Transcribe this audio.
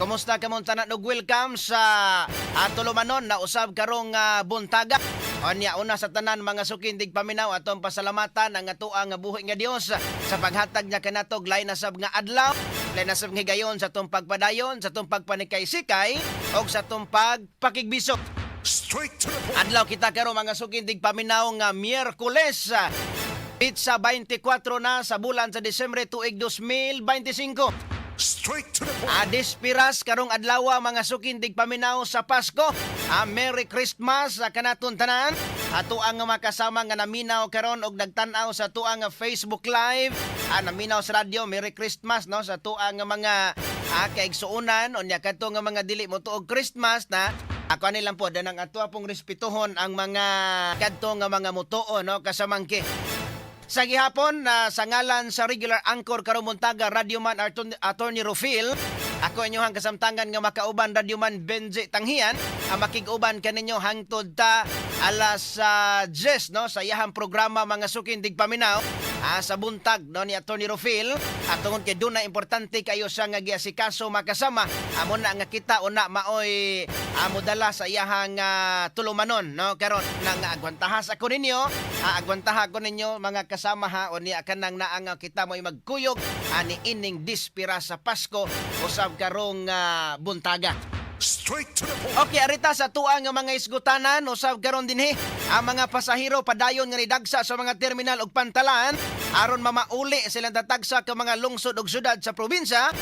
Kumusta kamong tanan ug welcome sa tulumanon na usab karong buntaga. Onya, una sa tanan, mga suking tigpaminaw, atong pasalamatan ang atoang nga buhi nga Dios sa paghatag niya kanatog lain na sab nga adlaw, lain na sab nga higayon sa atong pagpadayon, sa atong pagpanikay-sikay og sa atong pagpakigbisok. Straight to the point. Adlaw kita karon, mga suking tigpaminaw, nga Miyerkules. Petsa 24 na sa bulan sa Disyembre, tuig 2025. Straight to the point. Adispiras karong adlaw, mga suking tigpaminaw, sa Pasko. Merry Christmas sa kanaton tanan. Ato ang makasama nga naminaw karon og nagtan-aw sa atuang Facebook Live. Naminaw sa radyo, Merry Christmas, no, sa atuang mga kaigsuonan, unya kadto nga mga dili mo tuog Christmas na ako ani lang po danang ato pong respetuhon ang mga kadto nga mga mutuo, no, kasamangki. Sa gihapon na sa ngalan sa regular anchor karong buntaga, Radyoman Attorney Rufil, ako inyong kasamtangan nga makauban, Radyoman Benji Tanghian, ang makig-uban kaninyo hangtod ta alas 10, no, sa iyahang programa, mga suking tigpaminaw, sa buntag, no, ni Attorney Rufil. At tungod kay duna importante kayo siya nga giasikaso, makasama, amo na nga kita una maoy amo dala sa iyahang tulumanon, no, karon na nga agwantahas ako ninyo, agwantaha ko ninyo, mga kasama, ha. Unya kanang naa nga kita mo'y magkuyog ani ining dispira sa Pasko usab karong buntaga. Straight to the point. Okay, arita sa tuang nga mga isgutanan usab karon dinhi. Ang mga pasahero padayon nga nidagsa sa mga terminal ug pantalan aron mamauli silang tatagsa ka mga lungsod ug syudad sa probinsya.